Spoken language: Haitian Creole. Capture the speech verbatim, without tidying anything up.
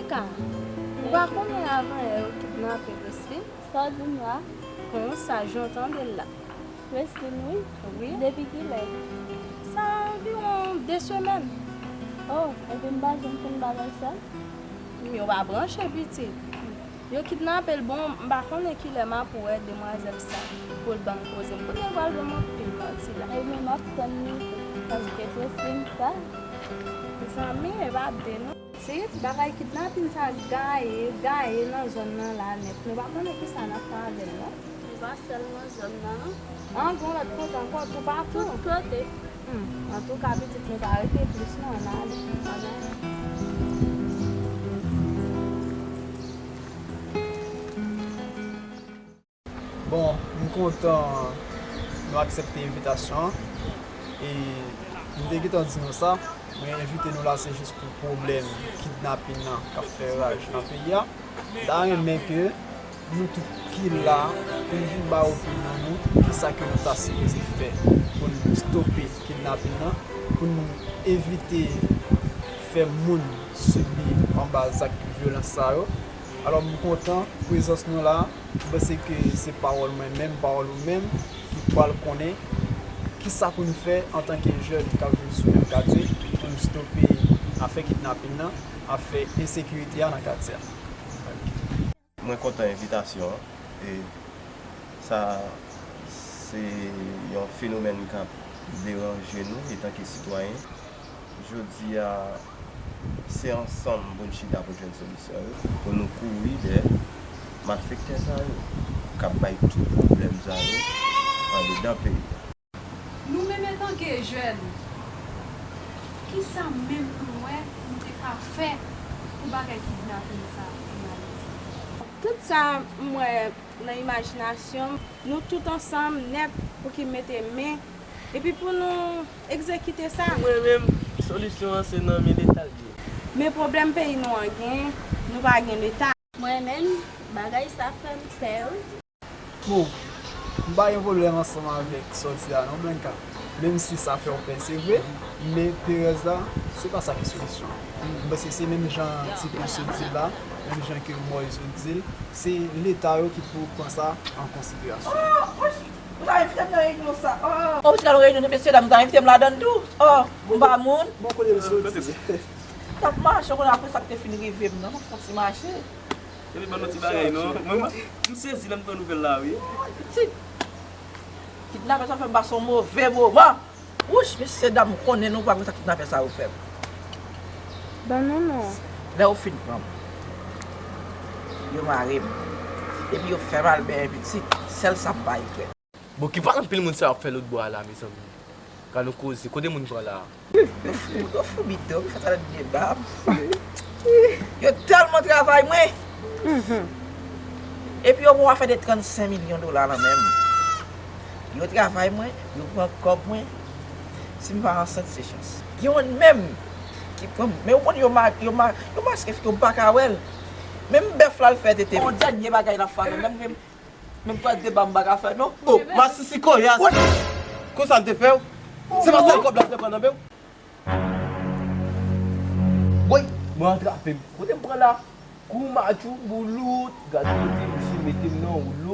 Ka, ou pa konnen avan yè yo kidnape Wesley? Sa w di m la? Konsa, jan w tande l la. Wesley, wi? Wi. Depi kilè? Sa anviwon de semèn. Oh, epi m pa janm konn bagay sa? Men yo pa branche pitit. Yo kidnape l, bon, m pa konnen kilè m ap wè demwazèl sa pou l ban m koze m. Kote l pral ban m anpil manti la? Ebyen, m ap tann li tou, paske Wesley m sa. Mezanmi, e pa de non. Pitit, bagay kidnapin sa gaye, gaye nan zòn nan la nèt. Nou pa konnen kisa n ap fè avè l non. Li pa sèlman zòn nan non. An, gen lòt kote ankò, toupatou. Tout kote. Hmm, antouka, pitit, nou pa rete plis non, ann ale. Ann ale. Bon, m kontan nou aksepte envitasyon an. E m te gentan di nou sa, mwen envite nou la se jis pou pwoblèm kidnapin nan k ap fè raj nan peyi a. M ta renmen ke nou tout ki la, pou n vin bay opinyon nou, kisa ke nou ta sipoze fè pou n stope kidnapin nan, pou n evite fè moun sibi anba zak vyolans sa yo. Alò, m kontan prezans nou la. M panse ke se pawòl mwen menm, pawòl ou menm, ki pral konnen kisa pou n fè antanke jèn k ap viv sou menm katye pou n stope afè kidnapin nan, afè ensekirite a nan katye a. Mwen kontan envitasyon an. E sa se yon fenomèn k ap deranje nou etanke sitwayen. Jodi a, se ansanm pou n chita pou n jwenn solisyon yo, pou nou kouri dèyè malfektè sa yo k ap bay tout pwoblèm sa yo andedan peyi a. Nou menm etanke jèn, kisa menm nou wè nou te ka fè pou bagay kidnapin sa an Ayiti? Tout sa m wè nan imajinasyon m, nou tout ansanm nèt pou ki mete men, epi pou nou egzekite sa. Pou mwen menm, solisyon an se nan men Leta l ye. Men pwoblèm peyi nou an gen, nou pa gen Leta. Mwen menm, bagay sa fè m pè wi. Bon, m pa gen pwoblèm ansanm avèk sa w di a non, Blanka. Menm si sa fè w pè, se vre, men perèz la, se pa sa ki solisyon an. M panse se menm jan ti Pouso di l la, menm jan ke Moise di l, se Leta yo ki pou pran sa an konsiderasyon. Oh, wouch, nou ta envite m nan reyinyon sa. Oh. Oh, ou te nan reyinyon, mesye dam, nou ta envite m ladann tou. Oh, m pa moun. Bon, kote l soti? T ap mache, w konnen apre sa k te fin rive m nan, m ap fè yon ti mache. Epi ban nou ti bagay non. Mwen, mwen, m sezi lè m pran nouvèl la wi. Pitit. Kidnapè sa fè m pase yon move moman. Wouch, mesye dam, m konnen nou pa konn sa kidnapè sa yo fè m. Ban nou non. Lè yo fin pran m, yo mare m. Epi yo fè m al benyen pitit. Sèl sa m pa regrèt. Bon, ki pa anpil moun sa yo ap fè lòt bò a la, mezanmi? Ka nou koze, kote moun pran la a? Yo fou, yo fou bidon, yo fè sa nan deba. Yo tèlman travay mwen. Epi yo gon afè de trannsenk milyon dola nan men m. Yo travay mwen, yo pran kòb mwen. Si m pa ansent, se chans. Gen youn menm ki pran m. Men ou konn yo ma-, yo ma-, yo maske fi yo m pa ka wè l. Menm bèf la l fè tete. Yon dènye bagay l ap fè avè m. Menm, menm pral deba m pa ka fè non. Oh, masisi koyas. Konsa l te fè w? Se pa sèl kòb la l te pran nan men w? Woy, mwen atrape m. Kote m pran la? Kou matchou, boulout. Gade kote misye mete m nan woulo.